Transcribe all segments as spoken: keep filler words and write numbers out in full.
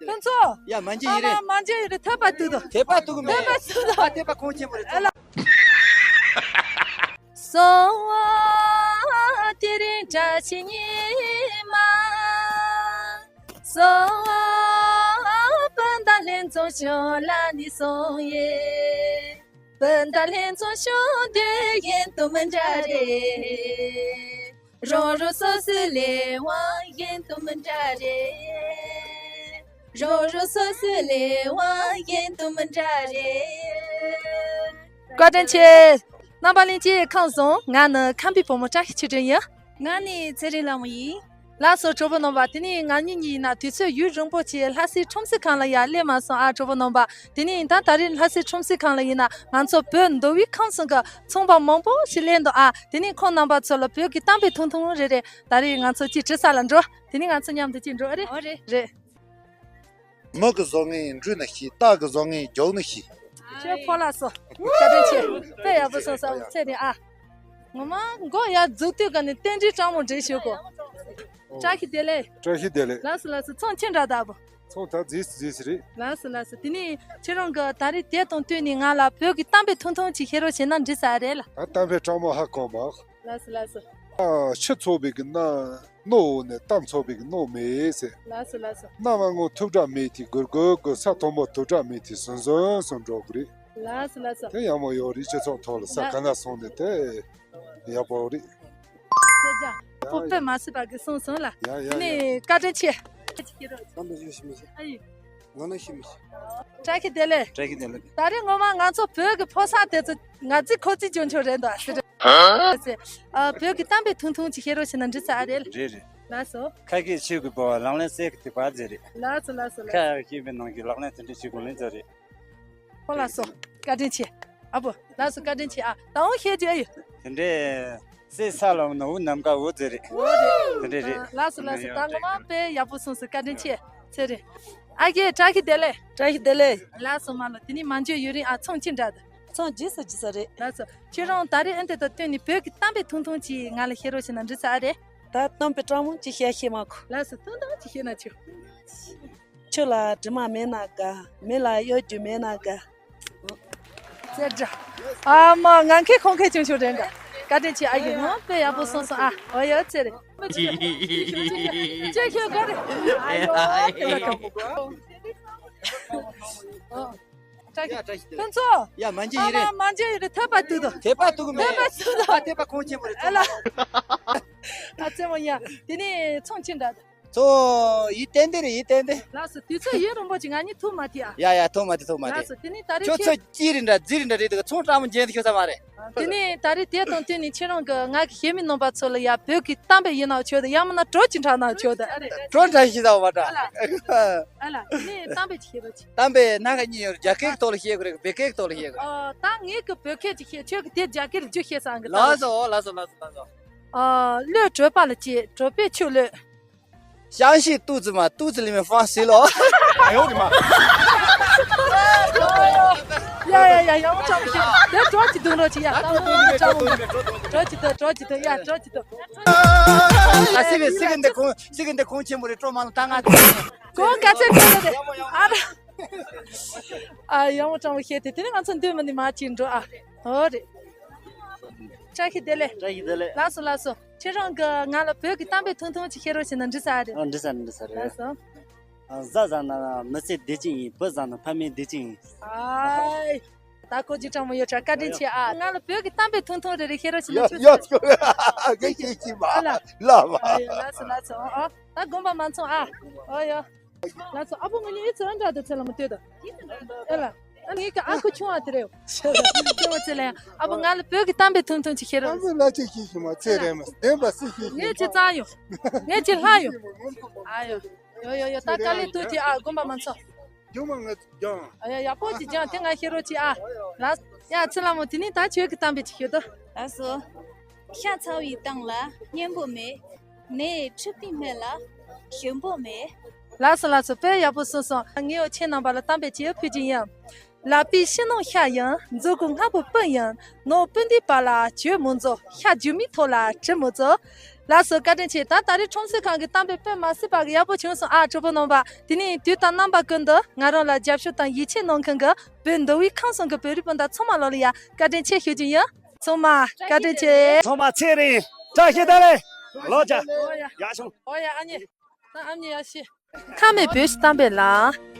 ཕུན་ཚོགས། ཡ་མ་འཇིགས་ཡིན་རེད། ཨ་མ་མ་འཇིགས་ཡིན་རེད། ཐོད་པ་ཏུ་ཏུ། ཐོད་པ་ཏུ་གུ་མེད། ཐོད་པ་ཏུ་ཏུ། ཨ་ཐོད་པ་ཁོང་ཆེན་པོ་རེད། ཨ་ལ། སོ་བ་དེ་རིང་བཀྲ་ཤིས་ཉི་མ། སོ་བ་སྤུན་ཟླ་ལྷན་འཛོམས་ཞོར་ལ་ནི་སོང་ཡེ། སྤུན་ཟླ་ལྷན་འཛོམས་ཞོར་དུས་ཡུན་དུ་མི་འདྲ་རེད། རང་རང་སོ་སོའི་ལས་དབང་ཡུན་དུ་མི་འདྲ་རེད། རང་རང་སོ་སོའི་ལས་དབང་ཡུན་དུ་མི་འདྲ་རེད། བཀའ་དྲིན་ཆེ། རྣམ་པ་ལྷན་རྒྱས་ཁམས་བཟང་། ང་ནི་ཁམས་པའི་བུ་མོ་བཀྲ་ཤིས་ཆོས་སྒྲོན་ཡིན། ང་ནི་ཚེ་རིང་ལྷ་མོ་ཡིན། ལགས་སོ་གྲོགས་པོ་རྣམ་པ། དེ་ནས་ང་གཉིས་གཉིས་ཡིན་ན་དུས་ཚོད་ཡུན་རིང་པོ་ཅིག་ལྷ་སའི་ཁྲོམ་གཟིགས་ཁང་ལ་ཡར་སླེབས་མ་སོང་ཨ། གྲོགས་པོ་རྣམ་པ། དེ་ནས་ད་ད་རེས་ལྷ་སའི་ཁྲོམ་གཟིགས་ཁང་ལ་ཡིན་ན་ང་ཚོ་བོད་མདོ་དབུས་ཁམས་གསུམ་གྱི་ཚོང་པ་མང་པོ་ཞིག་སླེབས་འདུག་ཨ། དེ་ནས་ཁོང་རྣམ་པ་ཚོ་ལ་བོད་ཀྱི་གཏམ་དཔེ་ཐུང་ཐུང་རེ་རེ་ད་རེས་ང་ཚོ་གཅིག་དྲི་ས་ལ་འགྲོ། དེ་ནས་ང་ཚོ་མཉམ་དུ་གཅིག་འགྲོ་ཨ། རེད། ཨོ་རེད། རེད། མི་གི་བཟང་ངན་འབྲུ་ན་ཤེས། རྟ་གི་བཟང་ངན་རྒྱུག་ན་ཤེས། ཁྱོད་ཕོ་ལ་སོ། བཀའ་དྲིན་ཆེ། དཔེ་ཡག་པོ་གསུངས་སོང་ཚེ་རིང་ཨ། ངོ་མ་མགོ་ཡར་འཛུགས་དུས་ག་ནས་རྟེན་འབྲེལ་སྤྲང་མོ་འགྲིག་ཞུ་གོ། བཀྲ་ཤིས་བདེ་ལེགས། བཀྲ་ཤིས་བདེ་ལེགས། ལགས་སོ་ལགས་སོ། ཚོང་ཁྱེད་འདྲ་དག་པོ། ཚོང་ད་རྫིས་རྫིས་རེད། ལགས་སོ་ལགས་སོ། དེ་ནས་ཁྱེད་རང་གི་ད་རེས་དེབ་དང་བསྟུན་ནས་ང་ལ་བོད་ཀྱི་གཏམ་དཔེ་ཐུང་ཐུང་ཅིག་བཤད་རོགས་བྱས་ན་འགྲིག་ས་རེད་ལ། ད་གཏམ་དཔེ་སྤྲང་མོ་ཧ་གོ་མ། ལགས་སོ་ལགས་སོ། ཨ། ཆུ་འཚོ་བའི་གི་ན། རྣོ་བོ་ནས་གཏམ་འཚོ་བའི་གི་རྣོ་མེད་ཟེར། ལགས་སོ་ལགས་སོ། གནམ་ལ་སྔོ་ཐུག་དྲག་མེད་དེ་གུར་གུར་གུར། ས་མཐོན་པོ་ཐུག་དྲག་མེད་དེ་ཟུམ་ཟུམ་ཟུམ་འགྲོ་གི་རེད། ལགས་སོ་ལགས་སོ། དེ་ཡག་མོ་ཡོད་རེད། སྤྱི་ཚོགས་ཐོག་ལ་ས་ལགས། ག་ན་སོང་ནས་དེ་ཡག་པོ་རེད། ཡ་ཡ། པོ་དཔེ་མ་སྲིད་པ་གི་གསུངས་སོང་ལ། ཡ་ཡ་དེ་ནས་ཡ། བཀའ་དྲིན་ཆེ། ཨ་ཡི། ང་ན་ཤི་མི་ཤི། ཨ་ཡི། ང་ན་ཤི་མི་ཤི། བཀྲ་ཤིས་བདེ་ལེགས། བཀྲ་ཤིས་བདེ་ལེགས། ད་རེས་ངོ་མ་ང་ཚོ་བོད་ཀྱི་ཕོ་གསར་དེ་ཚོ་ང་ཚོའི་ཁོ་ཚོའི་ཅུང་ཆུང་རེད་འདུག་ཟེར། ཨ། བོད་ཀྱི་གཏམ་དཔེ་ཐུང་ཐུང་ཅིག་བཤད་རོགས་བྱས་ན་འགྲིག་ས་ཨ་རེད། རེད་རེད། ལགས་སོ། ཁ་སྐད་ཆོས་ཀྱི་བོ་བ་ལང་ལན་གསེར་གྱི་ཐིགས་པ་ཟེར་རེད། ལགས་སོ་ལགས་སོ་ལགས་སོ། ཁ་ཤེས་པའི་ནང་གི་ལག་ལེན་དེ་འདྲ་བྱེད་དགོས་ལན་ཟེར་རེད། ཁོ་ལགས་སོ། བཀའ་དྲིན་ཆེ། ཨ་བོ། ལགས་སོ་བཀའ་དྲིན་ཆེ་ཨ། ད་འོང་བཤད་རྒྱུ་ཨ་ཡོད། དེ་འདྲའི་སྲས་ས་ལ་འོང་ན་འུ་ནམ་མཁའ་འུ་ཟེར་རེད། འོ་རེད། དེ་འདྲ་རེད། ལགས་སོ་ལགས་སོ། ད་ངོ་མ་དཔེ་ཡག་པོ་གསུངས་སོང་། བཀའ་དྲིན་ཆེ། ཚེ་རིང་། ཨ་རྒས་བཀྲ་ཤིས་བདེ་ལེགས། བཀྲ་ཤིས་བདེ་ལེགས། ལགས་སོ་མ་ལོ། དེ་ནས་མ་འཇོན་ཡུན་རིང་ཨ། ཚོང་ཅི་འདྲ་འདུག་ཚོང་ཇི་ས་ཇི་ས་རེད། ལགས་སོ། ཁྱེད་རང་ད་རེས་ཨེ་འདི་དང་བསྟུན་ནས་བོད་ཀྱི་གཏམ་དཔེ་ཐུང་ཐུང་ཅིག་ང་ལ་བཤད་རོགས་བྱས་ན་འགྲིག་ས་ཨ་རེད། ད་གཏམ་དཔེ་སྤྲང་མོ་ཅིག་བཤད་ཤེས་མ་གོ། ལགས་སོ། ཐུང་ཐུང་ཅིག་བཤད་ན་ཆོག་ཆུ་ལ་དྲི་མ་མེད་ན་དགའ། མེ་ལ་གཡོ་སྒྱུ་མེད་ན་དགའ། ཙེ་འདྲ། ཨ་མ་ང་མཁས་ཁོང་མཁས་ཆུང་ཆུང་རེད་འདྲ། བཀའ་དྲིན་ཆེ་ཨ་ཡེ། ངོ་དཔེ་ཡག་པོ་གསུངས་སོང་ཨ། འོ་ཡོད་ཚེ་རེད། ཅེ་ཁྱོད་ག་རེ། ཨ་ཡོ་དེ་ལ་ཁ་མོ་གོ། ཕུན་ཚོགས། ཡ་མ་འཇིགས་ཡིན་རེད། ཨ་མ་མ་འཇིགས་ཡིན་རེད། ཐོད་པ་ཏུ་ཏུ། ཐོད་པ་ཏུ་གུ་མེད། ཐོད་པ་ཏུ་ཏུ། ཨ་ཐོད་པ་ཁོང་ཆེན་པོ་རེད། ཨ་ལ། ཨ་ཙེ་མོ་ཡ། དེ་ནས་ཚོང་ཅི་འདྲ། ཚོ། ཡིན་ཏན་ཏན་རེད། ཡིན་ཏན་ཏན། ལགས་སོ། དུས་ཚོད་ཡུན་རིང་པོ་ཅིག་ང་གཉིས་ཐུག་མ་ཐུབ་ཨ། ཡ་ཡ། ཐུག་མ་ཐུབ། ཐུག་མ་ཐུབ། ལགས་སོ། དེ་ནས་ད་རེས་ཁྱོད་ཁྱེད། ཚོ་སྐྱིད་རེད་འདྲ་རྫི་རེད་འདྲ་རེད་འདུག་ཚོང་སྤྲང་མོ་འཇལ་དུ་ཤོད་ས་མ་རེད། དེ་ནས་ད་རེས་དེ་དང་བསྟུན་ནས་ཁྱེད་རང་གི་ང་གི་གཞས་མའི་རྣམ་པ་ཚོ་ལ་ཡ་བོད་ཀྱི་གཏམ་དཔེ་ཡིན་ན་ཆོག་ད། ཡང་མིན་ན་བྲོ་ཅིག་འཁྲབ་ན་ཆོག་ད། བྲོ་འཁྲབ་ཤེས་ས་མ་འདྲ། ཨ་ལ། ཨ་ལ། དེ་ནས་གཏམ་དཔེ་ཅིག་བཤད་རོགས་གྱིས། གཏམ་དཔེ་སྣ་ཁ་གཉིས་ཡོད་རེད། རྒྱ་སྐད་ཀྱི་ཐོག་ལ་བཤད་དགོས་རེད། བོད་སྐད་ཀྱི་ཐོག་ལ་བཤད་དགོས་རེད། ཨ། ད་ངས་གི་བོད་སྐད་ཅིག་བཤད། ཁྱོད་ཀྱི་དེ་རྒྱ་སྐད་ལ་བསྒྱུར་བཤད་ས་གི། ལགས་སོ། ལགས་སོ། ལགས་སོ། ལགས་སོ། ཨ། 绿洲八里街། 卓别去绿། 相信肚子嘛，肚子里面放水了。 哎呦我的妈！ ཡ་ཡ་ཡ། ཡག་མོ་སྤྲང་པོ་བཤད། དེ་བྲོ་ཅིག་འདུག་འགྲོ་ཅིག་ཡ། ད་མོ་མོ་སྤྲང་མོ་མོ། བྲོ་ཅིག་འདུག་བྲོ་ཅིག་འདུག་ཡ། བྲོ་ཅིག་འདུག་ཨ། སི་གི་སི་གི་འདི་ཁོང་སི་གི་འདི་ཁོང་ཆེན་པོ་རེད། སྤྲོ་མང་ལ་ད་ང་ཁོང་ག་ཚད་འདུག་ལ་དེ། ཨ་ར། ཨ། ཡག་མོ་སྤྲང་པོ་བཤད་དེ། དེ་ནས་ང་ཚོ་འདུས་མི་འདི་མ་ཅིག་འགྲོ་ཨ། ཨོ་རེད། བཀྲ་ཤིས་བདེ་ལེགས། བཀྲ་ཤིས་བདེ་ལེགས། ལགས་སོ་ལགས་སོ། ཁྱེད་རང་གི་ང་ལ་བོད་ཀྱི་གཏམ་དཔེ་ཐུང་ཐུང་ཅིག་བཤད་རོགས་བྱས་ན་འགྲིག་ས་ཨ་རེད། ཨ། འགྲིག་ས་རེད། འགྲིག་ས་རེད། ལགས་སོ། ཨ། གཟའ་བཟང་ན་མི་ཚེ་བདེ་སྐྱིད་ཡིན། བུ་བཟང་ན་ཕ་མའི་བདེ་སྐྱིད་ཡིན། ཨའི། ད་ཁོ་ཅིག་སྤྲང་མོ་ཡོད་ཆ། བཀའ་དྲིན་ཆེ་ཨ། ང་ལ་བོད་ཀྱི་གཏམ་དཔེ་ཐུང་ཐུང་རེ་རེ་བཤད་རོགས་བྱས་ན་ཡ་ཆོག་ས། ཡ་ཆོག་ངས་ཤེས་ཀྱི་མ། ཨ་ལ། ལ་མ། ཨ་ཡ། ལགས་སོ་ལགས་སོ། ཨོ་ཨོ། ད་དགོངས་པ་མ་ཚོམ་ཨ། ཨོ་ཡ། ལགས་སོ། ཨ་བོ་ང་གཉིས་ཨེ་ཙི་ཨ་འདྲ་དུ་ཚེ་ལ་མ་ལྟོས་དང་། ཨེ་ལ། ཨ་ངའི་ཀ་ཨ་ཁུ་ཆུང་ཨ་དེ་རེད། ཆེ་བ་ཚེ་ལ་ཡང་ཨ་བོ་ང་ལ་བོད་ཀྱི་གཏམ་དཔེ་ཐུང་ཐུང་ཅིག་བཤད་རོགས། གཏམ་དཔེ་ལ་ཅིག་ཤེས་ཤེས་མ་ཚེ་རེད་མ་བདེན་པ་སུ་ཤེས་ཤེས། ངས་ཅི་ཙང་ཡོང་། ངས་ཅི་ལྷག་ཡོང་། ཨ་ཡོ། ཡོ་ཡོ་ཡོ། ད་དཀའ་ལས་ཐུག་ཅིག་ཨ། དགོངས་པ་མ་ཚོམ། རྒྱུ་མ་ང་ཚོ་སྦྱང་། ཨ་ཡ། ཡག་པོ་ཅིག་སྦྱང་། དེ་ང་བཤད་རོགས་ཅིག་ཨ། ལགས། ཡ་ཚེ་ལ་མོ། དེ་ནས་ད་ཁྱོད་ཀྱི་གཏམ་དཔེ་ཅིག་ཤོད་དོ། ལགས་སོ། ཤ་ཚ་བའི་གཏམ་ལ་སྙན་པོ་མེད། ནས་མཁྲིས་པའི་སྨན་ལ་ཞིམ་པོ་མེད། ལགས་སོ་ལགས་སོ། དཔེ་ཡག་པོ་གསུངས་སོང་། ངས་འོ་ཁྱེད་རྣམ་པ་ལ་གཏམ་དཔེ་ཅིག་ཕུལ་གྱི་ཡིན། ལག་པའི་ཕྱི་ནང་ཤ་ཡིན། མཛུ་གུ་སྔ་པོ་སྤུན་ཡིན། ནང་སྤུན་ཟླའི་བར་ལ་གྱོད་མི་འཛོམས། ཤ་རྒྱུ་མའི་ཐོག་ལ་གྲི་མི་འཛོམས། ལགས་སོ། བཀའ་དྲིན་ཆེ། ད་ད་རེས་ཁྲོམ་གཟིགས་ཁང་གི་གཏམ་དཔེ་དཔེ་མ་སྲིད་པ་གི་ཡག་པོ་བྱུང་སོང་ཨ། གྲོགས་པོ་རྣམ་པ། དེ་ནས་དུས་དང་རྣམ་པ་ཀུན་ཏུ་ང་རང་ལ་རྒྱབ་སྐྱོར་དང་ཡིད་ཆེས་གནང་མཁན་གྱི་བོད་མདོ་དབུས་ཁམས་གསུམ་གྱི་བོད་རིགས་སྤུན་ཟླ་ཚང་མ་ལོ་ལ་ཡ་བཀའ་དྲིན་ཆེ་ཞུ་རྒྱུ་ཡིན། ཚང་མ་བཀའ་དྲིན་ཆེ། ཚང་མ་ཚེ་རིང་། བཀྲ་ཤིས་བདེ་ལེགས། ལོ་བརྒྱ། ཡག་བྱུང་། ཨོ་ཡ་ཨ་མྱེས། ད་ཨ་མྱེས་ཡ་ཤི། མཐའ་མའི་བོད་ཀྱི་གཏམ་དཔེ་ལ།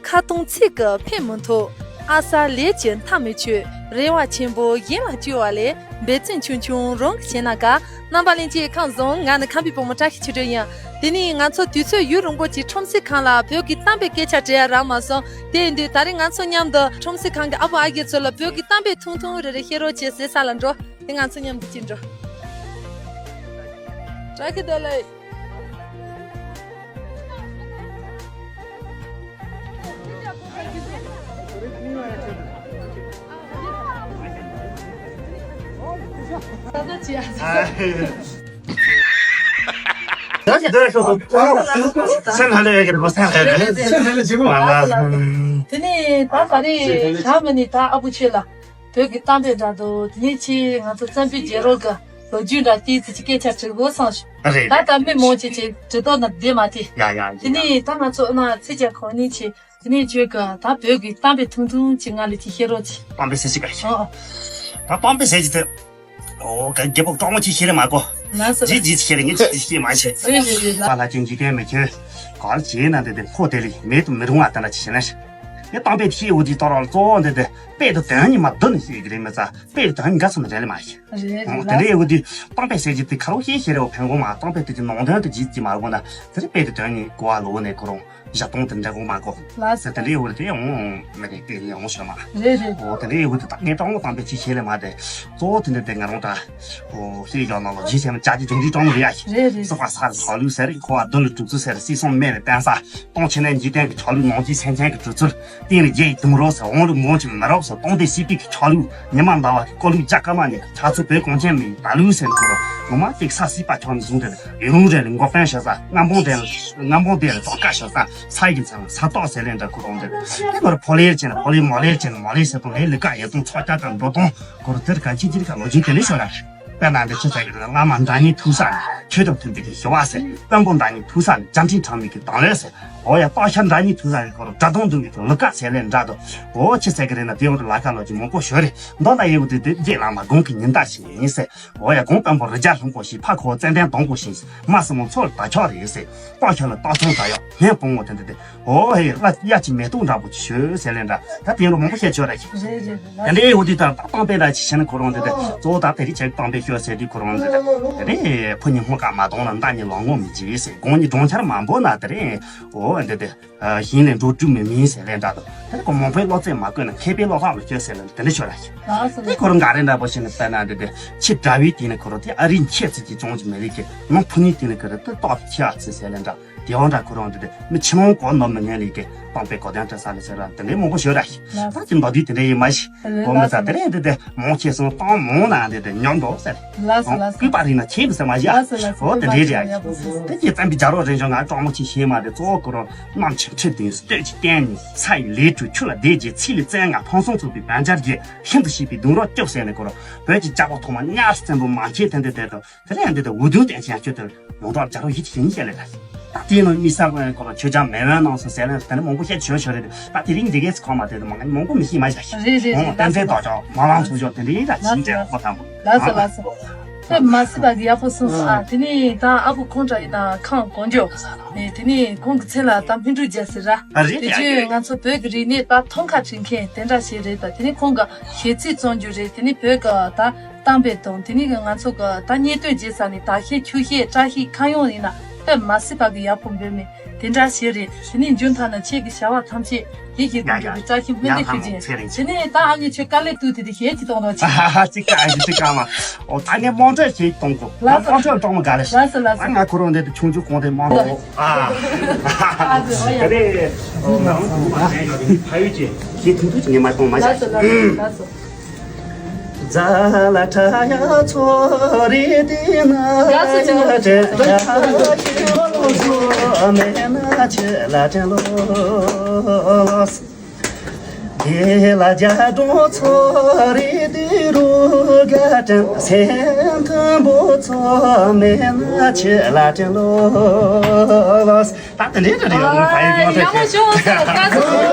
ཁ་སྟོང་ཚིག་གིས་ཕན་མི་ཐོགས། ཨ་གསར་ལས་ཀྱི་མཐའ་མི་ཆོད། རེ་བ་ཆེན་པོ་གཞན་ལ་བཅོལ་བ་ལས། འབད་བརྩོན་ཆུང་ཆུང་རང་གིས་བྱས་ན་དགའ། རྣམ་པ་ལྷན་རྒྱས་ཁམས་བཟང་། ང་ནི་ཁམས་པའི་བུ་མོ་བཀྲ་ཤིས་ཆོས་སྒྲོན་ཡིན། དེ་ནས་ང་ཚོ་དུས་ཚོད་ཡུན་རིང་པོ་ཅིག་ཁྲོམ་གཟིགས་ཁང་ལ་བོད་ཀྱི་གཏམ་དཔེ་སྐད་ཆ་དྲི་ཡ་རག་མ་སོང་། དེ་ཡིན་དུས་ད་རེས་ང་ཚོ་མཉམ་དུ་ཁྲོམ་གཟིགས་ཁང་གི་ཨ་བུ་ཨ་རྒས་ཚོ་ལ་བོད་ཀྱི་གཏམ་དཔེ་ཐུང་ཐུང་རེ་རེ་བཤད་རོགས་བྱེད་ཟེར་ས་ལ་འགྲོ། དེ་ང་ཚོ་མཉམ་དུ་ཅིག་འགྲོ། བཀྲ་ཤིས་བདེ་ལེགས། དེ་ནས་ད་ག་རེ་ཞག་མ་ནི་ད་ཨ་བུ་ཆོས་ལ། བོད་ཀྱི་གཏམ་དཔེ་འདྲ་འདུག་དེ་ནས་ཁྱེད་ང་ཚོ་བཙན་པོའི་རྒྱལ་རབས་ཀྱི་ལོ་རྒྱུས་འདྲ་ཏོག་ཙམ་ཅིག་སྐད་ཆ་དྲི་དགོས་བསམ་བྱུང་། རེད། ད་ལྟ་མི་མང་ཆེ་ཆེ་དྲི་དོགས་ན་བསྡད་མ་ཐེ། ཡ་ཡ་ཡ། དེ་ནས་ད་ང་ཚོ་ཨ་ན་ཚེ་རྒྱལ་ཁོ་ནས་ཆེ། དེ་ནས་ཁྱོད་ཀྱི་ད་བོད་ཀྱི་གཏམ་དཔེ་ཐུང་ཐུང་ཅིག་ང་ལ་ཅིག་བཤད་རོགས་གྱིས། གཏམ་དཔེ་ཟེར་ཅིག་ག་ཤི། ཨོ། ད་གཏམ་དཔེ་ཟེར་གྱི་དེ། ཨོ་ག་རྒྱལ་པོ་སྤྲང་མོ་ཅིག་ཤེས་རེ་མ་གོ། ལགས་སོ། ཇི་ཇི་ཤེས་རེ་ངས་ཇི་ཇི་ཤེས་མ་ཤེས། རེད་རེད་རེད་ལགས། པ་ལ་ཅན་འཇིག་རྟེན་མི་ཁྱོད། ག་ལ་བྱས་ན་དེ་དེ་ཕོ་དེ་ལས་མེད་དུ་མི་རུང་བ་དེ་འདྲ་ཅིག་བྱས་ན་ཤི། ངས་གཏམ་དཔེ་ཤེས་འུ་ཅིག་ལྟོ་ར་གཙོ་བོ་འདི་དེ་དཔེ་དེ་དོན་གཉིས་མ་བསྡུ་ནས་ཤེས་ཀྱི་རེད་མི་ཚ་དཔེ་དེ་དོན་གཉིས་འགའ་སོང་ན་རེད་ལ་མ་ཤེས། རེད་རེད་ལགས། དེ་འདྲའི་འུ་དེ་གཏམ་དཔེ་ཟེར་གྱི་དེ་ཁ་རོག་ཤེས་ཤེས་རེ་བ་ཕན་གོ་མ་གཏམ་དཔེ་དེ་གྱི་ནང་དོན་དེ་ཇི་ཅི་མ་གོ་ན་དེ་རེད་དཔེ་དེ་དོན་གཉིས་གོ་བ་ལོ་ནས་ཁོ་རང་། བཞག་སྟངས་དེ་འདྲ་གོ་མ་གོ། ལགས་སོ། དེ་འདྲའི་འུར་དེ་འོང་མི་རེད་དེ་ངས་འོང་ཤོད་མ། རེད་རེད། འོ་དེ་འདྲའི་འུར་དེ་ད་ངས་སྤྲང་མོ་བཏང་པའི་ཅི་བྱེད་ལས་མ་དེ། གཙོ་བོ་དེ་འདྲ་དེ་ང་རང་ད། འོ་ཤེས་ཀྱང་ནང་ལོ་ཇི་བྱས་ན་ཅག་ཅི་ཅུང་ཅི་སྤྲང་མོ་རེད་ཡ་ཞིག་རེད་རེད། སོག་པ་ས་ལ་ཆག་ལུགས་ཟེར་ཁོ་བ་རྡུལ་ལ་གྲུབ་ཚུལ་ཟེར་སྲིད་སྲུང་སྨད་ལ་བསྟན་ས། སྟོང་ཆེ་ནས་འཇིག་རྟེན་གྱི་ཆག་ལུགས་ནང་ཅི་སེམས་ཅན་གྱི་གྲུབ་ཚུལ། སྟེང་ལ་རྒྱལ་ཡི་དུང་རོ་ཟེར་འོང་ལུགས་མང་ཆེ་མི་རབས་ཟེར་སྟོང་སྡེ་སྲིད་པའི་གི་ཆག་ལུགས། ཉི་མ་ཟླ་བ་གི་ཀོ་ལུགས་རྒྱ་སྐར་མ་ནས་ཆག་ཚུལ་བོད་གངས་ཅན་མི་ཡི་ད་ལུགས་ཟེར་ཁོ་རོ། ངོ་མ་ཅིག་ས་སྲིད་པ་ཆག་ནས་བཟུང་སྟེ་ཡུལ་ལུང་རེ་ལ་འགོག་པན་ཞོ་ས་རྔ་འབུམ་དེ་ལ་རྔ་འབུམ་དེ་ལ་དོག་ཀ་ཞོ་ས་ས་ཡི་མཚན་ལ་ས་ཐོག་ཟེར་ལེན་འདྲ་ཁོ་རང་དེ་དེ་ཁོ་རོ་ཕོ་ལེར་བྱས་ན་ཕོ་ལེ་མོ་ལེར་བྱས་ན་མོ་ལེ་ཟེར་དང་ལེ་ལི་ཀ་ཡེ་དང་ཚོགས་ཀྱ་དང་འགྲོ་དང་ཁོ་རོ་དེར་ག་ཅི་ཅི་རི་ཀ་ལོ་རྒྱུས་དེ་ལས་ཤོར་ར། དཔེར་ན་འདི་ཁྱེད་ཚོ་གི་བླ་མ་འདྲ་མཉམ་ཐུག་ས་ནས་ཆོས་དང་མཐུན་པའི་གི་ཞི་བ་ཟེར། དཔོན་པོ་འདྲ་མཉམ་ཐུག་ས་ནས་བརྒྱ་འཕྲིན་དྲངས་མི་གི་དང་ལོས་ཟེར། འོ་ཡ་སྟག་ཤར་འདྲ་མཉམ་ཐུག་ས་གི་ཁོ་རང་དགྲ་གདོང་འདུལ་མི་གི་ལུ་ཀ་ཟེར་ལེ་འདྲ་དོ། འོ་ཅི་ཟེར་གི་རེད་ན་དེ་འོ་དུ་ལ་ཀ་ལོ་ཅི་མང་པོ་ཞོ་རེད། མདོ་ན་ཡེ་བུ་དེ་དེ་རྗེ་བླ་མ་དགོངས་ཀྱི་ཉི་ཟླ་ཞིག་ཡིན་ཟེར། འོ་ཡ་དགོངས་དཔོན་པོ་རི་རྒྱ་ལྷུང་པོ་ཞིག་ཕ་ཁོ་ཙན་དན་སྡོང་པོ་ཞིག་མ་སྲིན་མོ་མཚོ་ལ་ད་ཆོག་རེད་ཟེར། སྟག་ཤར་ལ་སྟག་ཚང་ད་ཡོ་སྙན་སྤོང་བོ་དེ་འདི་དེ། ཨོ་ཧེ་ལ་གཡའ་གཅིག་མེ་ཏོག་འདྲ་པོ་ཅིག་ཤོད་ཟེར་ལེ་འདྲ། ད་དེ་ལ་མང་པོ་བཤད་ཆོག་ར་ཞིག་རེད་རེད་རེད། དེ་འདྲའི་འོ་དེ་ལྟར་ད་གཏམ་དཔེ་འདྲ་ཅིག་བཤད་ན་ཁོ་རང་འདི་དེ་གཙོ་བོ་ད་དེ་རིང་ཆེ་གཏམ་དཔེ་ཤོད་ཟེར་དུས་ཁོ་རང་འདི་དེ་དེ་རིང་ཕོ་ཉ་སྨུག་དཀར་མ་གཏོང་ན་མདའ་གཉིས་ལོང་ངོ་མི་བྱེད་ཟེར། དགུང་གཉིས་གྲོང་ཁྱེར་མ་འབོད་ན་དེ་རིང་འོ་འདི་དེ་ཞིང་ལས་འགྲོ་དྲུག་མི་མིན་ཟེར་ལེ་འདྲ་དང་དེ་རིང་ཁོ་མང་པོའི་བློ་རྩེ་མ་བཀོད་ན་མཁས་པའི་བློ་ཐག་ལ་སྐྱོད་ཟེར་ལེ་དེ་འདྲ་ཤོད་ར་ཞིག་དེ་ཁོ་རང་འགའ་རེ་འདྲ་པོ་ཞིག་ནས་བལྟས་ན་འདི་དེ་ཁྱི་དགྲ་བོའི་དེ་ནས་ཁོ་རང་དེ་ཨ་རིའི་ཁྱི་ཚིག་གི་ཅུང་ཅིག་མི་རིགས་ཀྱི་ནང་ཕུ་ནུའི་དེ་ནས་ཁོ་རང་དེ་ཏོག་ཁྱི་ཨ་ཚི་ཟེར་ལེ་འདྲ། དེ་འོང་འདྲ་ཁོ་རང་འདི་དེ་མི་ཕྱི་ནང་གོ་ནོར་མི་ངན་ལས་ཀྱི་གཏམ་དཔེ་གོ་དོན་སྤྲད་ས་ལ་ཟེར་ར་དེ་འདྲའི་མང་པོ་ཤོད་ར་ཤི། ད་ཅི་མདོ་དུས་དེ་འདྲའི་ཡིན་མ་ཤི། གོ་མི་ཚ་དེ་རེད་འདི་དེ་མང་ཆེ་སོང་གཏམ་མང་ན་འདི་དེ་ཉོབ་འགྲོ་ཟེར། ལགས་སོ་ལགས་སོ། སྐུད་པ་རིང་ན་ཁྱེད་མི་ཟེར་མ་ཤི། ལགས་སོ་ལགས་སོ། འོ་དེ་འདྲའི་རེད་ཡ། དེ་ཀྱི་བཙན་པོའི་རྒྱལ་རབས་རིང་ཤོས་ང་གྲོགས་མོ་ཆེ་ཤེས་མ་རེད། གཙོ་བོ་ཁོ་རང་གནམ་ཆེན་ཁྲི་བདུན་སྟོད་ཀྱི་སྟེང་ནས་ས་ཡི་ལས་གྲུབ་ཆུ་ལ་བདེ་རྒྱས་ཚིག་ལས་རྩལ་ང་ཕུན་སུམ་ཚོགས་པའི་བན་ཆར་རྒྱས་ཤིན་ཏུ་ཞིག་པའི་གདུང་རབས་སྐྱོབ་ཟེར་ནས་ཁོ་རང་བོད་ཀྱི་རྒྱལ་པོ་ཐོག་མ་གཉའ་བཙན་པོ་མ་ཁྱེད་དེ་འདི་དེ་དང་། དེ་ལས་འདི་དེ་འུ་དུང་བསྟན་ཅན་ཁྱོད་དེ་ཡོངས་གྲགས་རྒྱ་རོགས་ཡིད་ཆེས་བཤད་ལས་ད། ད་དེའི་ནང་དམིགས་བསལ་ཁོ་ལ་ཆོས་རྒྱ་མེད་བན་གནང་སོང་ཟེར་ལས་དེ་ནི་མང་པོ་བཤད་ཆོག་ཆོག་རེད། ད་དེ་རིང་འདི་གས་ཁོ་མ་དེ་དུ་མང་མང་པོ་མི་ཤེས་མ་བྱ་ཞིག་རེད་རེད་རེད། ཨོ་བསྟན་འཛིན་རྡོ་ལྕོག་མ་ལང་ཚོ་ལྕོག་དེ་འདྲའི་ད་ལགས་ཕྱིན་སོ་ཅན་ལགས་ཁོ་ཐང་པོ། ལགས་སོ་ལགས་སོ། དཔེ་མ་སྲིད་པ་གི་ཡག་པོ་གསུངས་སོང་ཨ། དེ་ནས་ད་ཨ་ཁུ་ཁོང་འདྲ་ཡིན་ན་ཁམས་གོང་འཇོག་ནས་དེ་ནས་ཁོང་གི་མཚན་ལ་ད་སྨིན་དྲུག་རྒྱལ་ཟེར་ར། ཨ་རེད་དེ་ཡ་རྒྱུས་ཡ། ང་ཚོ་བོད་ཀྱི་རིག་གནས་ད་ཐང་ཁ་བྲིས་མཁན་དེ་འདྲ་ཞིག་རེད། ད་དེ་ནས་ཁོང་གི་གཞས་ཚིག་བརྩམས་རྒྱུ་རེད། དེ་ནས་བོད་ཀྱི་ད་གཏམ་དཔེ་དང་དེ་ནས་ང་ཚོ་གི་ད་རྙེད་དོན་བརྗེད་ས་ནས་ད་བཤད་ཆུ་བཤད་བཀྲ་ཤིས་ཁ་གཡང་ཡིན་ན་དཔེ་མ་སྲིད་པ་གི་ཡག་པོ་འབད་མེད་དེ་འདྲ་ཞིག་རེད། དེ་ནས་མཇུག་མཐའ་ན་ཁྱེད་ཀྱི་བྱ་བ་ཐམས་ཅད་ཡིད་ཀྱི་ཡ་དགོངས་ཡ། པའི་བཀྲ་ཤིས་སྨོན་འདུན་ཞུ་རྒྱུ་ཡིན། ཡ་ལགས་སོ། དེ་ནས་ད་ཨ་ནི་ཁྱོད་དཀའ་ལས་སྟུག་དེ་དེ་གཞས་ཅིག་གཏོང་རོགས་ཅིག་ཧ་ཧ་ཅིག་ཀ་ཨ་ཅིག་ཀ་མ། ཨོ་ད་ངས་དམངས་ཁྲོད་ཞིག་གཏོང་དགོས། ལགས་སོ་ལགས་སོ། དམངས་ཁྲོད་གཏོང་མ་དགའ་ལས། ལགས་སོ་ལགས་སོ། ད་ང་ཁོ་རང་འདི་དུ་ཆུང་ཆུང་གོང་དེ་དམངས་ཁྲོད། ཨ། ཨ་ཙི་ཨོ་ཡ། དེ་ནས་ཨོ་ང་རང་ཚོ་མ་བསྟན་ཡོད་དེ་ཕ་ཡུལ་གྱི་ཞིག་ཐུང་ཐུང་ཅིག་ངས་མ་གཏོང་མ་བྱ། ལགས་སོ་ལགས་སོ་ལགས་སོ། ཛ་ལ་ཁྲ་ཡ་ཚོ་རི་དི་ན་ཡ་ཏྲེ་ཡ་ཁྱི་ལོ་ཚོ་མེ་ན་ཆེ་ལ་ཏྲེ་ལོ། དེ་ལ་རྒྱ་གྲོང་ཚོ་རི་དི་རུ་ག་ཏྲེ་སེམས་ཐུ་ ད་དེ་འདྲའི་འདྲ་རེད་ཡོང་ཕ་ཡིན་ཡག་པོ་བྱུང་སོང་། བཀའ་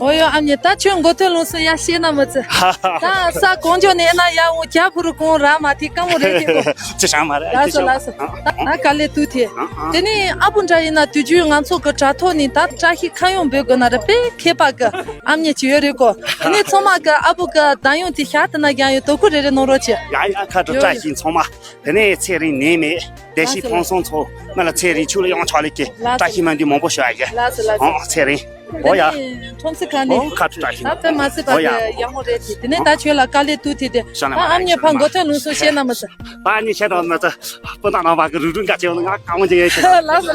ཨོ་ཡོ། ཨ་མྱེས། ད་ཁྱོད་མགོ་ཐོན་ལུང་སུ་ཡ་ཤེས་ན་མི་ཚེ། ད་ས་གང་ཅོག་ནས་ན་ཡ་འོ་རྒྱ་ཕུ་རུ་གོང་ར་མ་ཐི་ཀ་མོ་རེད་དེ་གོ། ཅི་ཤ་མ་རེད། ལགས་སོ་ལགས་སོ། ད་ད་ག་ལེ་ཏུ་ཐེ། དེ་ནས་ཨ་བུ་འདྲ་ཡིན་ན་དུས་རྒྱུན་ང་ཚོ་གི་དྲ་ཐོག་ནས་ད་བཀྲ་ཤིས་ཁ་ཡོང་འབོད་དགོས་ན་ར་དཔེ་མཁས་པ་གི་ཨ་མྱེས་ཅིག་ཡོད་རེད་གོ། དེ་ནས་ཚང་མ་གི་ཨ་བུ་གི་བདམས་ཡོང་དེ་ཤ་དེ་ན་རྒྱང་ཡོད་དོ་ཁུ་རེ་རེ་གནང་རོགས་བྱེད། ཡ་ཡ། ཁ་དྲོ་བཀྲ་ཤིས་ཚང་མ། དེ་ནས་ཚེ་རིང་ནད་མེད་བདེ་སྐྱིད་ཕུན་སུམ་ཚོགས། ང་ལ་ཚེ་རིང་ཆུ་ལ་ཡང་ཆོག་ལེ་ཀྱི་བཀྲ་ཤིས་སྨོན་འདུན་མང་པོ་ཞུ་ཡ་གི། ལགས་སོ་ལགས་སོ། ཨང་། ཚེ་རིང་། ཨོ་ཡ། ཁྲོམ་སི་ཁ་ནས། ཨོ། ཁ་བཏགས་ཤིང་། ད་དཔེ་མ་སྲིད་པ་ཨོ་ཡ། དེ་ཡག་མོ་རེད་དེ། དེ་ནས་ད་ཁྱོད་ལ་དཀའ་ལས་ཐུག་དེ་དེ། ད་ཨ་མྱེས་ཕ་མགོ་ཐོན་ལུང་སུ་ཤེས་ན་མི་ཚེ། ད་ཨ་མྱེས་ཤེས་དང་མི་ཚེ། སྤུན་ཟླ་རྣམ་པ་གི་རུག་རུག་འགའ་བྱེད་ང་དཀའ་མོ་ཅིག་ཡོད་ཤེས། ལགས་སོ།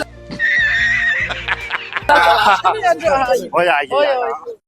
ཨོ་ཡ་ཡ་ཡ།